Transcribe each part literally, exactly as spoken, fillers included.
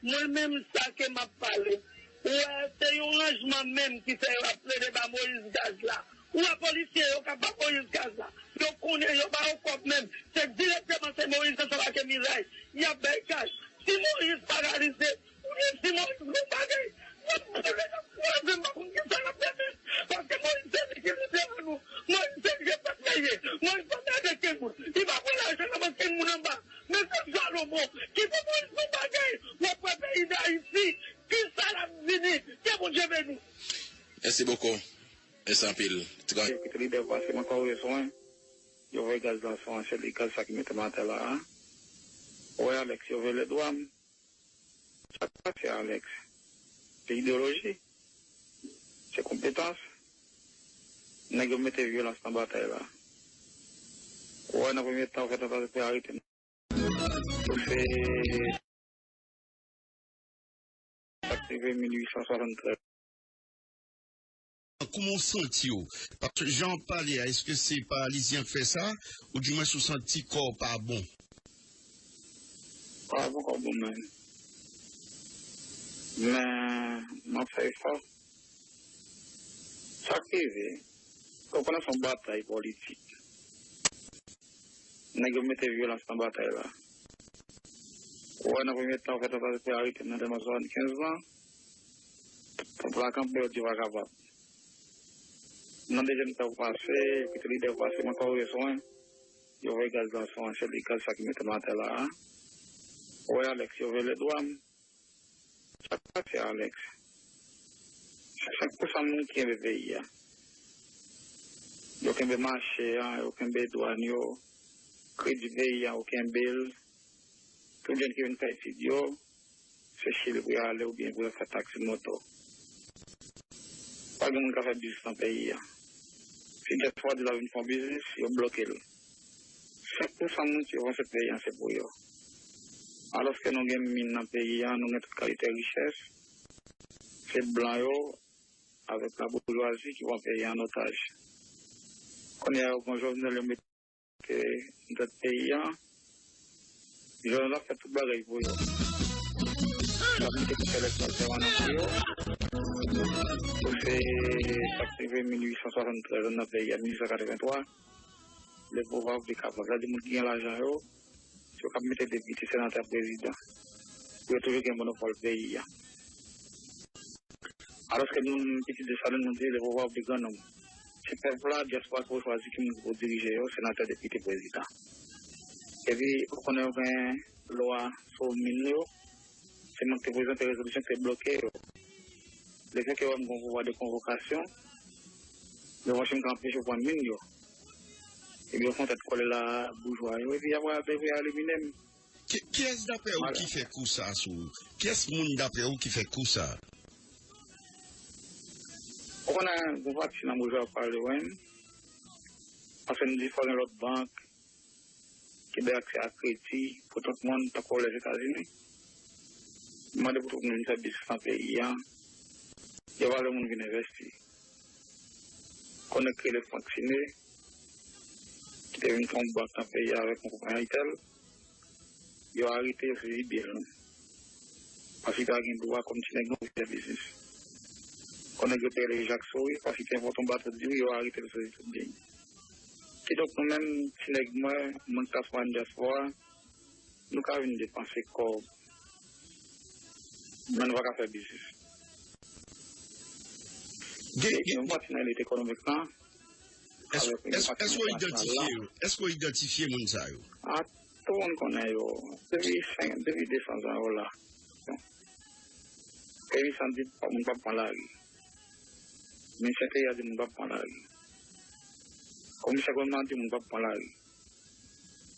Mwen menm sa ke m ap pale, ou wè, se yon ranjman menm ki fè yo ap plede ba Moyiz gaz la. Ou wè polisye yo k ap ba Moyiz gaz la, yo konnen yo ba yo kòb menm. Se dirèkteman se Moyiz ansanm ak Miray y ap bay gaz. Si Moyiz paralize, oubyen si Moyiz gon bagay, y ap boule, y ap kraze, m pa konn kisa y ap fè menm. Paske Moyiz se li ki lidè nou. Moyiz se li ke pèp la ye. Moyiz pa mède kenn moun. Li pa pran lajan nan men kenn moun anba. Men se Salomon ki te pran yon bagay, w ap wè peyi Dayiti, kisa l ap vini, ke Bondye beni. Mèsi bokou. Mèsi anpil. Ti kan- Yo kite lidè pase, mwen pa ouvè swen. Yo voye gaz la sou an, se li gaz sa ki mete m atè la a. Wè Alex, yo vle dwa m. Sa k pase Alex? Se ideyoloji? Se konpetans? Nèg yo mete vyolans nan batay la. Ou wè nan premye tan, ou fè tantasyon pou arete m. Pou fè sa k rive mil uit san swasanntrèz. Kouman w santi w? Paske jan w ap pale a, èske se paralizye an k fè sa? Oudimwens ou santi kò w pa bon? Kò a poko bon menm. Men, m ap fè efò. Sa k rive, ou konnen se yon batay politik. Nèg yo mete vyolans nan batay la. Ou wè nan premye tan, ou fè tantasyon pou arete m nan tèlman swasannkenz lan. Tanp la kanpe, yo di yo pa kapab. Nan dezyèm tan, ou pase, yo kite lidè pase, mwen pa ouvè swen. Yo voye gaz la sou an, se li gaz sa ki mete m atè la a. Ou wè Alex, yo vle dwa m. Sa k pase Alex? Se senk pou san moun ki kenbe peyi a. Yo kenbe mache a, yo kenbe dwàn yo, kredi peyi a, yo kenbe l. Tout jèn ki vin fè etid yo, se Chili pou y ale oubyen pou y al fè taksi moto. Pa gen moun k ap fè biznis nan peyi a. Si dyaspora di l ap vin fè yon biznis, yo bloke l. Senk pou san moun ki panse peyi a se pou yo. Alòske nou gen min nan peyi a, nou gen tout kalite richès. Se blan yo avèk laboujwazi ki pran peyi a an otaj. Kounye a, yo pran Jovenel, yo mete nan tèt peyi a. Jovenel ap fè tout bagay pou yo. L ap mete konsèy elektoral pèmanan pou yo. Pou se sa k rive mil uit san swasanntrèz nan peyi a, mil uit san katreventwa. Le pouvwa oubli kapab. Sa di moun ki gen lajan yo, se yo k ap mete depite, senatè, prezidan. Pou yo toujou gen monopòl peyi a. Alòske nou menm pitit Desalin, nou di le pouvwa oubli grannonm. Se pèp la, dyaspora ki pou chwazi ki moun ki pou dirije yo, senatè, depite, prezidan. Epi, ou konnen yo gen lwa sou min yo, se mwen ki te prezante rezolisyon ki te bloke yo. Lefètke yo wè m gen yon pouvwa de konvokasyon, yo panse m ka anpeche yo pran min yo. Epi yo fè yon tèt kole la boujwa yo, epi apre, apre, apre elimine m. Ki, kiyès daprè ou ki fè kou sa sou ou? Kiyès moun daprè ou ki fè kou sa? Ou konnen, gon pati nan boujwa yo pale, wi. Paske m di fò gen lòt bank ki bay aksè a kredi pou tout moun, tankou Lèzetazini. M mande pou tout moun vin fè biznis nan peyi a. Yo pa vle moun vin envesti. Konnen ki rele Frank Sine, ki te vin fè yon bank nan peyi a avèk yon konpayi Itel. Yo arete, yo sezi byen l. Paske li pa gen dwa kòm ti nèg non pou fè biznis. Konnen yo te rele Jak Sori, paske li te enpòte yon bato diri, yo arete l, yo sezi tout byen l. Kidonk nou menm, ti nèg mwen, moun k ap fè dyaspora, nou ka vin depanse kòb, men nou pa ka fè biznis. Gen, gen, yon pati nan elit ekonomik lan, èske, èske, èske w idantifye yo? Èske w idantifye moun sa yo? A, tout moun konnen yo. Depi senk, depi de san zan yo la. Komisè di moun p ap pran lari. Minisitè Enteryè di moun p ap pran lari. Komisè gouvènman di moun p ap pran lari.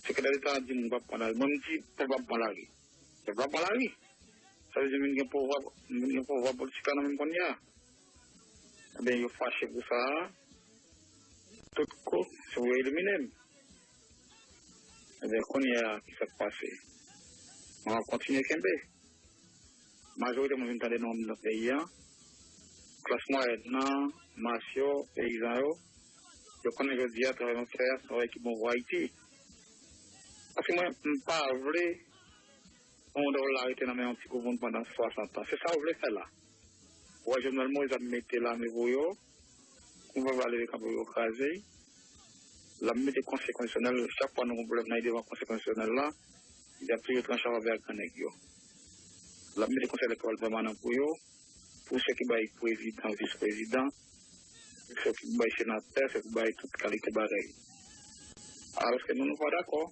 Sekretè Deta di moun p ap pran lari. Mwen, m di pèp ap pran lari. Pèp la pran lari. Sa vle di, m vin gen pouvwa, m vin gen pouvwa politik la nan men m kounye a. Ebyen, yo fache pou sa a. Tout kou, se pou yo elimine m. Ebyen, kounye a, ki sa k pase? Mwen ap kontinye kenbe. Majorite moun vin tande non m nan peyi a. Klas mwayèn nan, mas yo, peyizan yo, yo konnen jodi a, travay mwen fè a, se yon travay ki bon pou Ayiti. Paske mwen, m pa vle Yon moun w la rete nan men yon ti gwoup moun pandan swasant an. Se sa w vle fè la. Ou wè Jovenel Moïse ap mete lame pou yo. Yon pèp la leve kanpe pou yo kraze. L ap mete konsèy konstitisyonèl, chak fwa nou gen pwoblèm nan devan konsèy konstitisyonèl la, y ap toujou tranche afè ak gran nèg yo. L ap mete konsèy elektoral pèmanan pou yo, pou se ki bay prezidan, vis prezidan, se ki bay senatè, se ki bay tout kalite bagay. Alòske nou, nou pa dakò.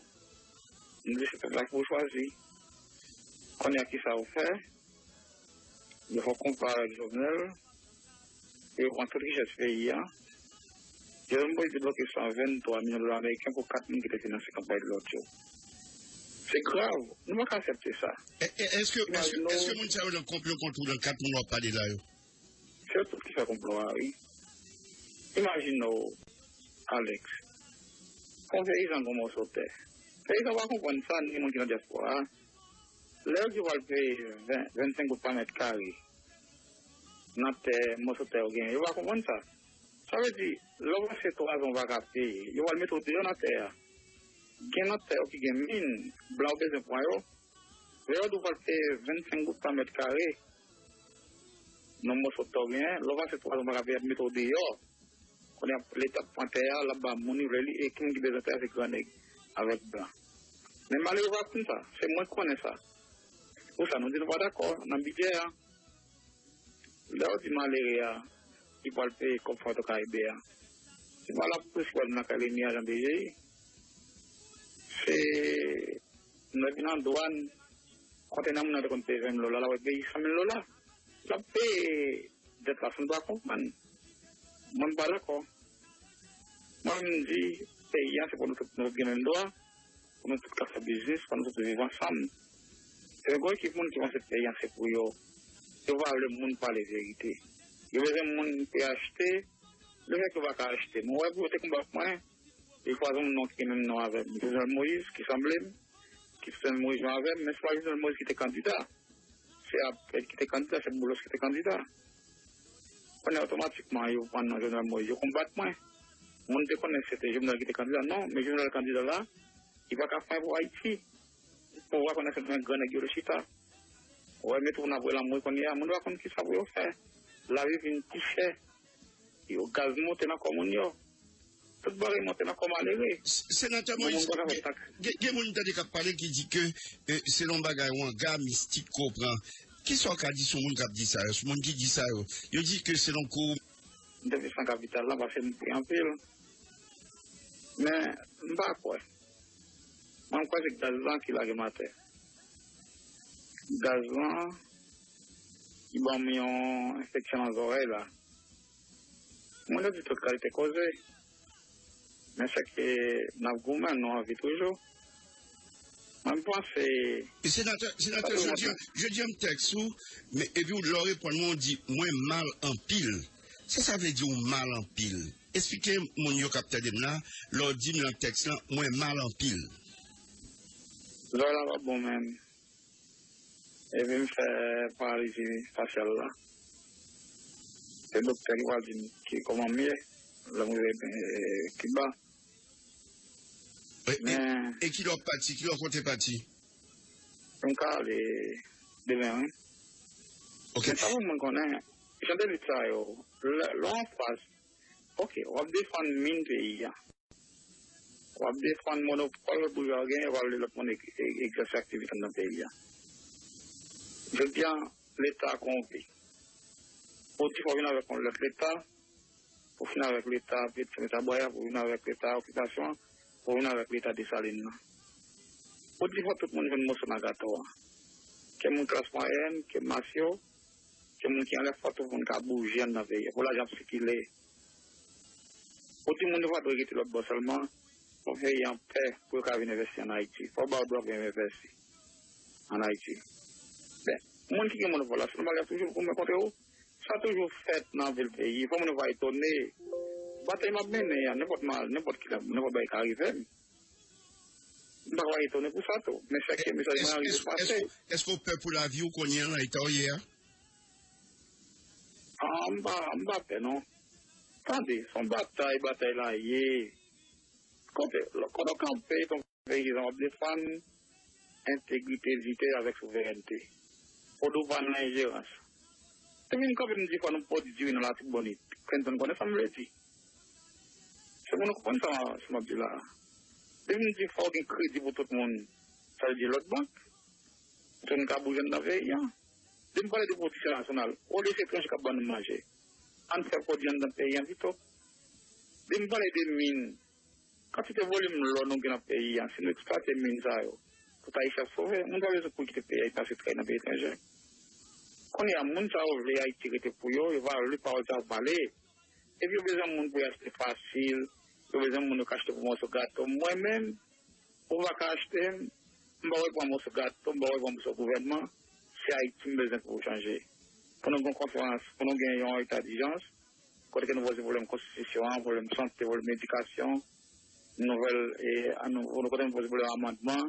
Nou di se pèp la ki pou chwazi. Kounye a kisa yo fè? Yo fè konplo avèk Jovenel. Yo pran tout richès peyi a. Jovenel Moïse debloke san venntwa milyon dola ameriken pou kat moun ki te finanse kanpay lòt yo. Se grav. Nou pa ka aksepte sa. E- e- Èske èske Imajine w, èske moun sa yo nan konplo kont ou nan kat moun w ap pale la yo? Se yo tout ki fè konplo a, wi. Imajine w, Alex, fè yon peyizan gen yon mòso tè. Peyizan pa konprann sa, ni moun ki nan dyaspora a. Lè yo di yo pral peye ven, vennsenk goud pa mèt kare nan tè, mòso tè yo genyen, yo pa konprann sa. Sa vle di, lè w pase twa zan ou pa ka peye, yo pral mete w deyò nan tè a. Gen nan tè yo ki gen min, blan yo bezwen pran yo. Lè yo di w pral peye vennsenk goud pa mèt kare nan mòso tè w genyen, lè w pase twa zan ou pa ka peye, y ap mete w deyò. Kounye a, Leta ap pran tè a, l ap ba moun li vle li, e ki moun ki bezwen tè a, se gran nèg avèk blan. Men malere pa konn sa, se mwen k konnen sa. Se pou sa nou di nou pa dakò nan bidjè a. Lè yo di malere a, ki pral peye kòb Fwato Karibe a, se pa lapolis ki pral vin lakay li ni ajan D G I. Se lè vin nan dwàn, kontènè moun nan te konn peye ven mil dola, l ap peye san mil dola. L ap peye dèt la san dwa konprann. Mwen, m pa dakò. Mwen, m di, peyi a, se pou nou tout, nou tout gen menm dwa, pou nou tout ka fè biznis, pou nou tout viv ansanm. Se yon gwo ekip moun ki panse peyi a, se pou yo. Yo pa vle moun pale verite. Yo bezwen moun ki achte, lefètke yo pa ka achte. Mwen wè pou yo te konba pou mwen, yo chwazi yon non ki gen menm non avè m. Jovenel Moïse, ki sanble m, ki sanble m rejwen avè m, men se pa Jovenel Moïse ki te kandida. Se Abed ki te kandida, se Boulos ki te kandida. Kounye a, otomatikman, yo pran non Jovenel Moïse, yo konbat mwen. Moun te konnen se te Jovenel ki te kandida. Non, men Jovenel kandida la, li pa ka fè anyen pou Ayiti. Pouvwa konnen se nan gran nèg yo l chita. Ou wè, mete w nan vre lanmou kounye a, moun pa konn kisa pou yo fè. Lavi vin pi chè. Yo, gaz monte nan kò moun yo. Tout bagay monte nan kò malere. S- Senatè Bon, Moïse, moun pa ka fè gen, taksi. gen, gen moun m tande k ap pale ki di ke, eh, se yon bagay wanga, mistik ke w pran. Kisa w ka di sou moun k ap di sa yo? Sou moun ki di sa yo? Yo di ke se yon kou. M te viv nan kapital la, pase m pri anpil. Men, m pa kwè. Mwen, m kwè se gaz lan ki lage m atè. Gaz lan ki ban m yon enfeksyon nan zòrèy la. Moun yo di tout kalite koze. Men se ke n ap goumen, nou anvi toujou. Mwen, m panse. E senatè, senatè, jodi a, jodi a m tèks ou, men epi w, lè w reponn mwen, w di, "Mwen mal anpil." Sa sa vle di w mal anpil? Esplike moun yo k ap tande m la, lè w di m nan tèks lan, "Mwen mal anpil." Zòrèy la pa bon menm. Epi m fè paralizi fasyal la. Se doktè ki pral di m ki kòman m ye, lè m rive, eh, Kiba. E, e, Men e kilè w ap pati? Kilè w konte pati? M ka ale demen, wi. Ok. Men sa pou moun konnen, jan de lit sa yo, lè, lè w anfas, ok, w ap defann min peyi a. W ap defann monopòl boujwa yo genyen, w ap lè lòt moun e- e- egzèse aktivite nan peyi a. Jodi a, Leta a kowonpi. Ou di fò w vin avèk yon lòt Leta, pou w fin avèk Leta Petyon, Leta Bwaya, pou w vin avèk Leta okipasyon, pou w vin avèk Leta Desalin nan. Ou di fò tout moun jwenn moso nan gato a. Ke moun klas mwayèn, ke mas yo, ke moun ki anlè, fò tout moun ka bouje anndan peyi a. Pou lajan ap sikile. Ou di moun yo pa dwe rete lòt bò sèlman, pou peyi an pè, pou yo ka vin envesti ann Ayiti. Fò ba yo dwa pou yo envesti ann Ayiti. Ben, moun ki gen monopòl la, se nòmal y ap toujou goumen kont yo. Sa toujou fèt nan anpil peyi. Fò moun yo pa etone. Batay m ap mennen an, nenpòt mal, nenpòt kilè, nenpòt bagay ka rive m. M pa ka etone pou sa tou. Men sèke mesaj mwen an rive pase. Èske w pè pou lavi w kounye a nan eta w ye a? Ah, m pa, m pa pè non. Tande, se yon batay, batay la ye. Kote, kote w kanpe, ton peyizan w ap defann, entegrite, diyite avèk souverènte. Fodou pa nan enjerans. Depi m kanpe, m di fò nou pwodui diri nan Latibonit. Clinton konnen sa m vle di. Se pou nou konprann sa, sa m ap di la a. Depi m di fò gen kredi pou tout moun, sa vle di lòt bank, pou tout moun ka bouje anndan peyi a. Depi m pale de pwodiksyon nasyonal, olye se etranje k ap ban nou manje, ann fè pwodui anndan peyi a pito. Depi m pale de min, kantite volim lò nou gen nan peyi a, si nou eksplwate min sa yo, tout Ayisyen ap sove. Moun pa bezwen kouri kite peyi a, pase tray nan peyi etranje. Kounye a, moun sa yo vle Ayiti rete pou yo, yo pa vle pawòl sa yo pale. Epi yo bezwen moun pou yo achte fasil, yo bezwen moun yo ka achte pou moso gato. Mwen menm, ou pa ka achte m, m pa wè pran moso gato, m pa wè pran moso gouvènman, se Ayiti m bezwen pou chanje. Pou nou gen yon konferans, pou nou gen yon eta dijans, kote ke nou poze pwoblèm konstitisyon an, pwoblèm sante, pwoblèm edikasyon, nouvèl, e, a nou, kote nou poze pwoblèm amandman,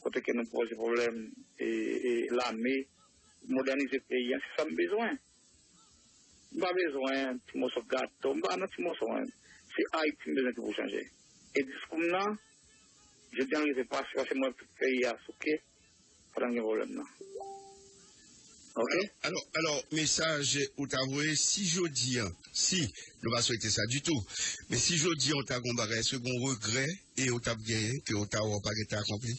kote ke nou poze pwoblèm, e, e, lame, modènize peyi a, se sa m bezwen. M pa bezwen ti moso gato, m pa nan ti moso mwen. Se Ayiti m bezwen ki pou chanje. E diskou m nan, jodi a l rive pase, paske m wè tout peyi a souke, pandan m gen pwoblèm nan. Ok? Alò, alò, mesaj ou ta voye, si jodi a, si, nou pa swete sa ditou, men si jodi a ou ta gon bagay, èske gon regrè e ou t ap genyen ke ou ta wè ou pa gentan akonpli?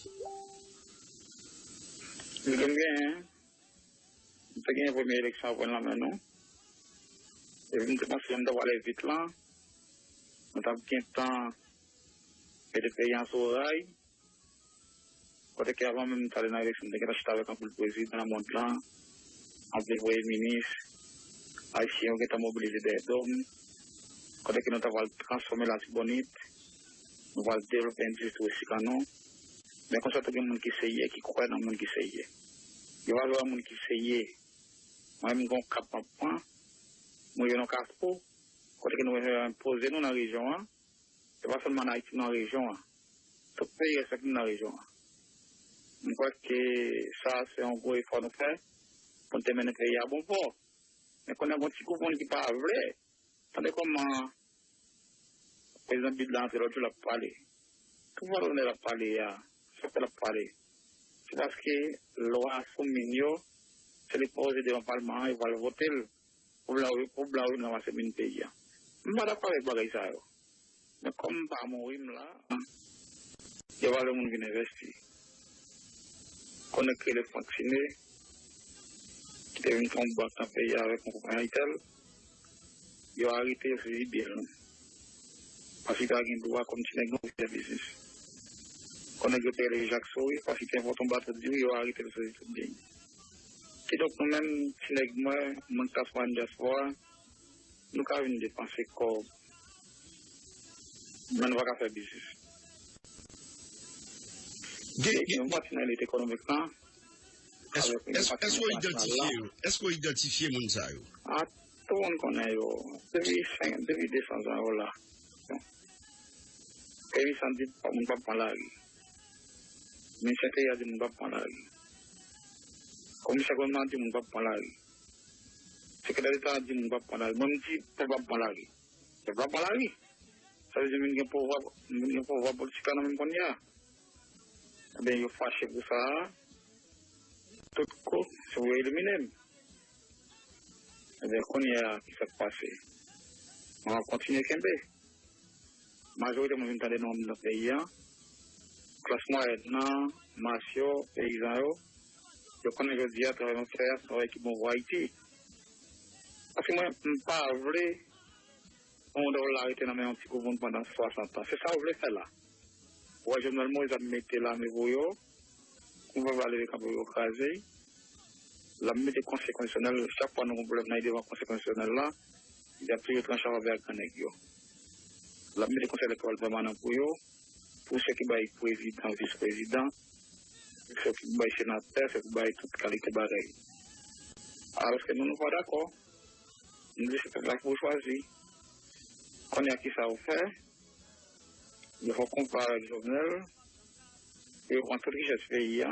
M te genyen, m te genyen premye eleksyon an pran nan men nou. Epi m te panse jan m t ap ale vit lan, nou t ap gentan mete peyi an sou ray. Kote ke avan menm m t ale nan eleksyon, m te gentan chita avèk anpil prezidan nan mond lan, anpil premye minis ayisyen yo gentan mobilize dèyè do m. Kote ke nou ta pral transfòme Latibonit, nou pral devlope endistri resiklan nou. Men konsa tou gen moun ki serye, ki kwè nan moun ki serye. Yo pa vle wè moun ki serye. Mwen menm m gen yon kap m ap pran, m rive nan yon kafou, kote ke nou enpoze nou nan rejyon an, se pa sèlman nan Ayiti, nan rejyon an. Tout peyi respèkte m nan rejyon an. M kwè ke sa se yon gwo efò nou fè pou n te mennen peyi a bon pò. Men kounye a, gon ti gwoup moun ki pa vle tande kòman prezidan Biden antre lòt jou, l ap pale. Tout fwa tounen l ap pale a, sa fè l ap pale? Se paske lwa sou min yo, se li poze devan palman an, yo pral vote l. Pou blan yo, pou blan yo vin ranmase min peyi a. M pa dakò avèk bagay sa yo. Men kòm m pa mouri, m la. Yo pa vle moun vin envesti. Konnen ke le Frank Sine, ki te vin fè yon bank nan peyi a avèk yon konpayi Ital, yo arete yo sou zidye l. Paske li pa gen dwa kòm ti nèg nou pou fè biznis. Konnen ke pale Jakso, wi, paske te enpòte yon bato diri, yo arete l sou zidye l. Kidonk nou menm, ti nèg mwen, moun k ap fè dyaspora, nou ka vin depanse kòb, men nou pa ka fè biznis. Gen, gen, nou pati nan elit ekonomik lan. Èske w idantifye yo? Èske w idantifye moun sa yo? A, tout moun konnen yo. Depi senk, depi de san zan yo la. Komisè di moun p ap pran lari. Minisitè Enteryè di moun p ap pran lari. Komisè gouvènman an di moun p ap pran lari. Sekretè Deta an di moun p ap pran lari. Mwen, m di pèp la p ap pran lari. Pèp la p ap pran lari. Sa vle di m vin gen pouvwa, m vin gen pouvwa politik la nan men m kounye a. Ebyen, yo fache pou sa a. Tout kou, se pou yo elimine m. Ebyen, kounye a, ki sa k pase? Mwen ap kontinye kenbe. Majorite moun vin tande non m nan peyi a. Klas mwayèn nan, mas yo, peyizan yo, yo konnen jodi a, travay m ap fè a, se travay ki bon pou Ayiti. Paske mwen, m pa vle yon dòla rete nan men yon ti gwoup moun pandan swasant an. Se sa yo vle fè la. Ou wè Jovenel Moïse ap mete lame pou yo, pou pèp la leve kanpe pou yo kraze l. L ap mete konsèy konstitisyonèl, chak fwa nou gon pwoblèm nan devan konsèy konstitisyonèl la, y ap toujou tranche an favè ak gran nèg yo. L ap mete konsèy elektoral pèmanan pou yo, pou se ki bay prezidan, vis prezidan, se ki bay senatè, se ki bay tout kalite bagay. Alòske nou, nou pa dakò. Nou di se pèp la ki pou chwazi. Kounye a, ki sa yo fè? Yo fè yon konplo avèk Jovenel. Yo pran tout richès peyi a.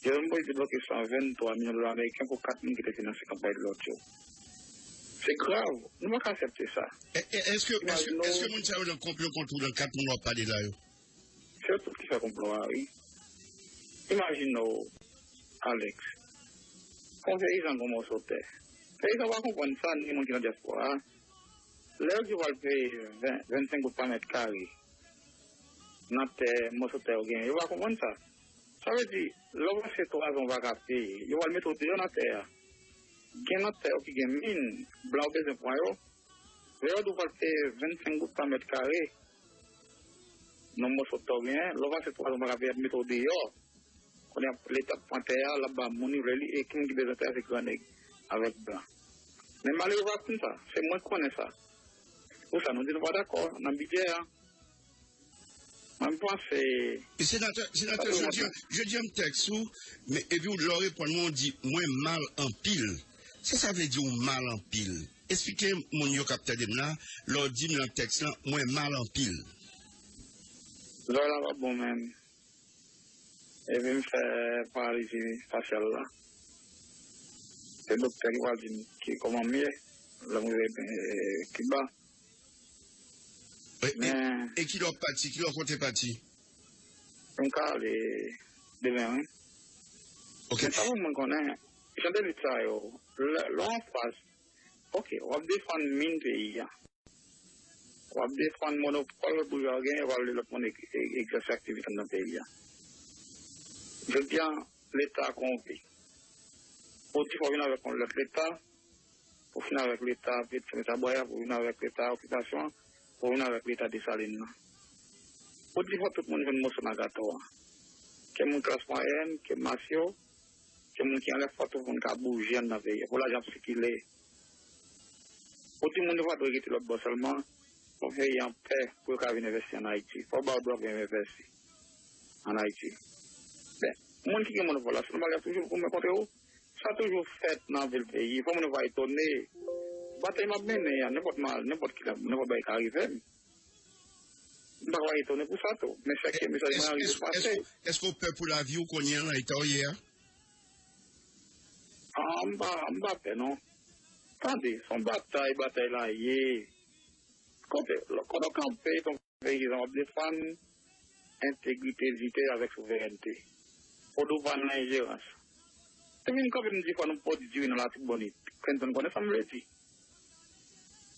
Jovenel Moïse debloke san venntwa milyon dola ameriken pou kat moun ki te finanse kanpay lòt yo. Se grav. Nou pa ka aksepte sa. Èske, èske, èske moun sa yo nan konplo kont ou nan kat moun w ap pale la yo? Se yo tout ki fè konplo a, wi. Imajine w, Alex, yon peyizan gen yon mòso tè. Peyizan pa konprann sa, ni moun ki nan dyaspora a. Lè yo di yo pral peye ven, vennsenk goud pa mèt kare nan tè, mòso tè yo genyen, yo pa konprann sa. Sa vle di, lè w pase twa zan ou pa ka peye, yo pral mete w deyò nan tè a. Gen nan tè yo ki gen min, blan yo bezwen pran yo. Lè yo di w pral peye vennsenk goud pa mèt kare nan mòso tè w genyen, lè w pase twa zan ou pa ka peye, y ap mete w deyò. Kounye a, Leta pran tè a, l ap ba moun li vle li, e ki moun ki bezwen tè a, se gran nèg avèk blan. Men malere pa konn sa, se mwen k konnen sa. Pou sa, nou di nou pa dakò nan bidjè a. Mwen, m panse. E senatè, senatè, jodi a, jodi a m tèks ou, men epi w, lè w reponn mwen, w di, "Mwen mal anpil." Sa sa vle di w mal anpil? Esplike moun yo k ap tande m la, lè w di m nan tèks lan, "Mwen mal anpil." Zòrèy la pa bon menm. Epi m fè paralizi fasyal la. Se doktè ki pral di m ki kòman m ye, lè m rive, eh, Kiba. E, e, men e kilè w ap pati? Kilè w konte pati? M ka ale demen, wi. Ok. Men sa pou moun konnen, jan de lit sa yo, lè, lè w anfas, ok, w ap defann min peyi a. W ap defann monopòl boujwa yo genyen, w ap vle lòt moun e-, e-, egzèse aktivite nan peyi a. Jodi a, Leta a kowonpi. Ou di fò w vin avèk yon lòt Leta, pou fin avèk Leta Petyon, Leta Bwaya, pou vin avèk Leta okipasyon, pou vin avèk Leta Desalin nan. Ou di fò tout moun jwenn moso nan gato a. Ke moun klas mwayèn, ke mas yo, ke moun ki anlè, fò tout moun ka bouje anndan peyi a. Pou lajan ap sikile. Ou di moun yo pa dwe rete lòt bò sèlman, pou peyi an pè, pou yo ka vin envèsti ann Ayiti. Fò ba yo dwa pou yo envèsti ann Ayiti. Men, moun ki gen monopòl la, se nòmal y ap toujou goumen kont ou. Sa toujou fèt nan anpil peyi. Fò moun yo pa etone. Batay m ap mennen an, nenpòt mal, nenpòt kilè, nenpòt bagay ka rive m. M pa ka etone pou sa tou. Men sèke mesaj mwen an rive pase. Èske, èske, èske w pè pou lavi w kounye a nan eta w ye a? Ah, m pa, m pa pè non. Tande, se yon batay, batay la ye. Kote, kote w kanpe, ton peyizan w ap defann entegrite, diyite avèk souverènte. Pou di w pa nan enjerans. Depi m kanpe, m di fò nou pwodui diri nan Latibonit. Clinton konnen sa m vle di.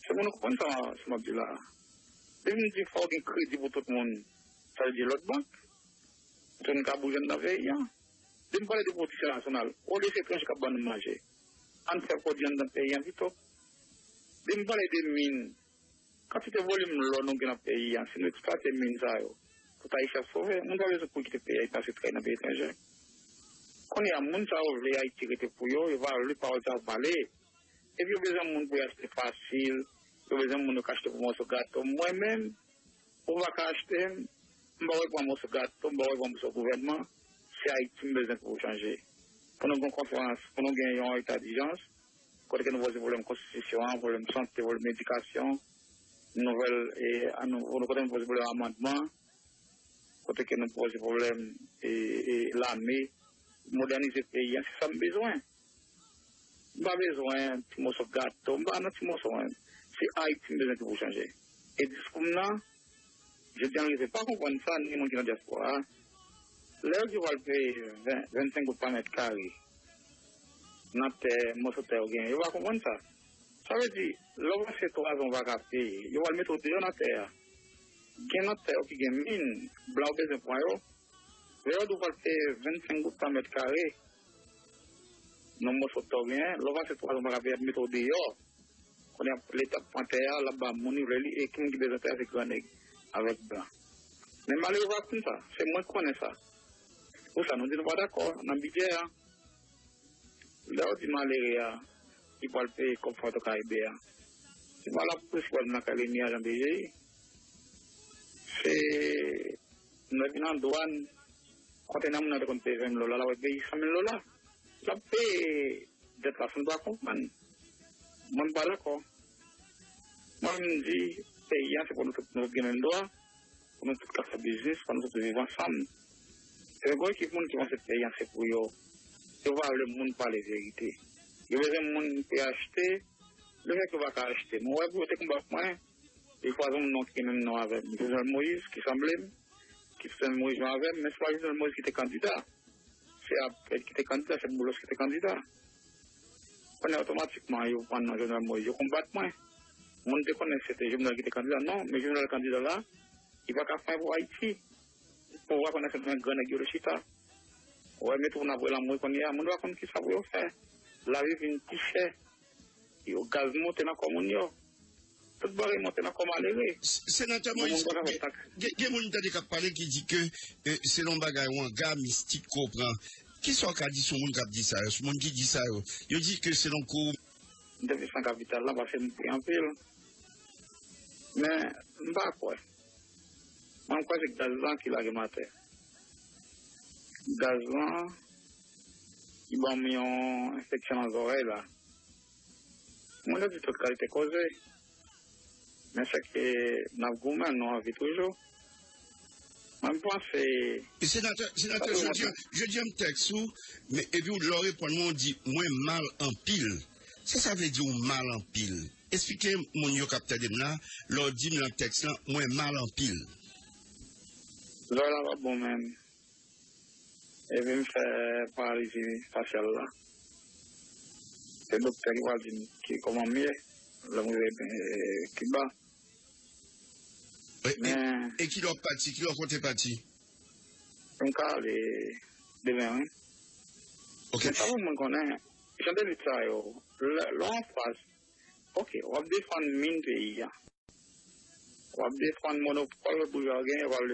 Se pou nou konprann sa, sa m ap di la a. Depi m di fò gen kredi pou tout moun, sa vle di lòt bank, pou tout moun ka bouje anndan peyi a. Depi m pale de pwodiksyon nasyonal, olye se etranje k ap ban nou manje. Ann fè pwodui anndan peyi a pito. Depi m pale de min, kantite volim lò nou gen nan peyi a, si nou eksplwate min sa yo, tout Ayisyen ap sove. Moun pa bezwen kouri kite peyi a, pase tray nan peyi etranje. Kounye a, moun sa yo vle Ayiti rete pou yo, yo pa vle pawòl sa yo pale. Epi yo bezwen moun pou yo achte fasil, yo bezwen moun yo ka achte pou mòso gato. Mwen menm, ou pa ka achte m, m pa wè pou yon mòso gato, m pa wè pou yon mòso gouvènman, se Ayiti m bezwen pou chanje. Pou nou gen yon konferans, pou nou gen yon eta dijans, kote ke nou poze pwoblèm konstitisyon an, pwoblèm sante, pwoblèm edikasyon, nouvèl, e, a nou, kote nou poze pwoblèm amandman, kote ke nou poze pwoblèm, e, e, lame, modènize peyi a, se sa m bezwen. M pa bezwen ti moso gato, m pa nan ti moso mwen. Se Ayiti m bezwen ki pou chanje. E diskou m nan, jodi a m rive pa konprann sa, ni moun ki nan dyaspora a. Lè yo di yo pral peye ven, vennsenk goud pa mèt kare nan tè, moso tè yo genyen, yo pa konprann sa. Sa vle di, lè w pase twa zan ou pa ka peye, yo pral mete w deyò nan tè a. Gen nan tè yo ki gen min, blan yo bezwen pran yo. Lè yo di w pral peye vennsenk goud pa mèt kare nan moso tè w genyen, lè w pase twa zan ou pa ka peye, y ap mete w deyò. Kounye a, Leta pran tè a, l ap ba moun li vle li, e ki moun ki bezwen tè a, se gran nèg avèk blan. Men malere pa konn sa, se mwen k konnen sa. Pou sa, nou di nou pa dakò nan bidjè a. Lè yo di malere a, li pral peye kòb Fwato Karibe a, se pa lapolis ki pral vin lakay li ni ajan D G I. Se lè vin an dwàn, kontènè moun nan te konn peye ven mil dola, l ap peye san mil dola. L ap peye dèt la san dwa konprann. Mwen, m pa dakò. Mwen, m di, peyi a, se pou nou tout, nou tout gen menm dwa, pou nou tout ka fè biznis, pou nou tout viv ansanm. Se gen yon ekip moun ki panse peyi a, se pou yo. Yo pa vle moun pale verite. Yo bezwen moun te achte, lefètke yo pa ka achte. Mwen wè pou yo te konba pou mwen, e kwaze yon non ki gen menm non avè m. Jovenel Moïse, ki sanble m, ki soutyen Moïse menm avè m, men se pa Jovenel Moïse ki te kandida. se Abèl ki te kandida, se Boulos ki te kandida. Konnen otomatikman yo pran non Jovenel Moïse, yo konbat mwen. Moun te konnen se te Jovenel ki te kandida, non, men Jovenel kandida la, li pa ka fè anyen pou Ayiti. Pouvwa konnen se nan gran nèg yo te chita. Ou wè, men tou n ap wè lanmou kounye a, moun pa konn kisa pou yo fè. Lavi vin pi chè. Yo, gaz monte nan kò moun yo. Tout bagay monte nan kò malere. Senatè Moïse, gen, gen moun tande k ap pale ki di ke, eh, se yon bagay wanga mistik ke w pran. Kisa w ka di sou moun k ap di sa yo? Sou moun ki di sa yo? Yo di ke se yon kou. M te viv nan kapital la, paske m pri anpil. Men, m pa kwè. Mwen, m kwè se gaz lan ki lage m atè. Gaz lan ki ban m yon enfeksyon nan zòrèy la. Mwen, yo di tout kalite koze. Men se ke n ap goumen, nou anvi toujou. Mwen, m panse. E senatè, senatè, jodi, jodi an m tèks ou, men epi w, lè w reponn mwen, w di, mwen mal anpil. Sa sa vle di w mal anpil? Eksplike moun yo k ap tande m la, lè w di m nan tèks lan, mwen mal anpil. Zòrèy la pa bon menm. Epi m fè paralizi fasyal la. Se doktè ki pral di m ki kòman m ye, lè m rive, eh, Kiba. E, e, men e kilè w ap pati? Kilè w konte pati? M ka ale demen, wi. Ok. Men sa pou moun konnen, jan de lit sa yo, lè, lè w anfas, ok, w ap defann min peyi a. W ap defann monopòl boujwa yo genyen, w ap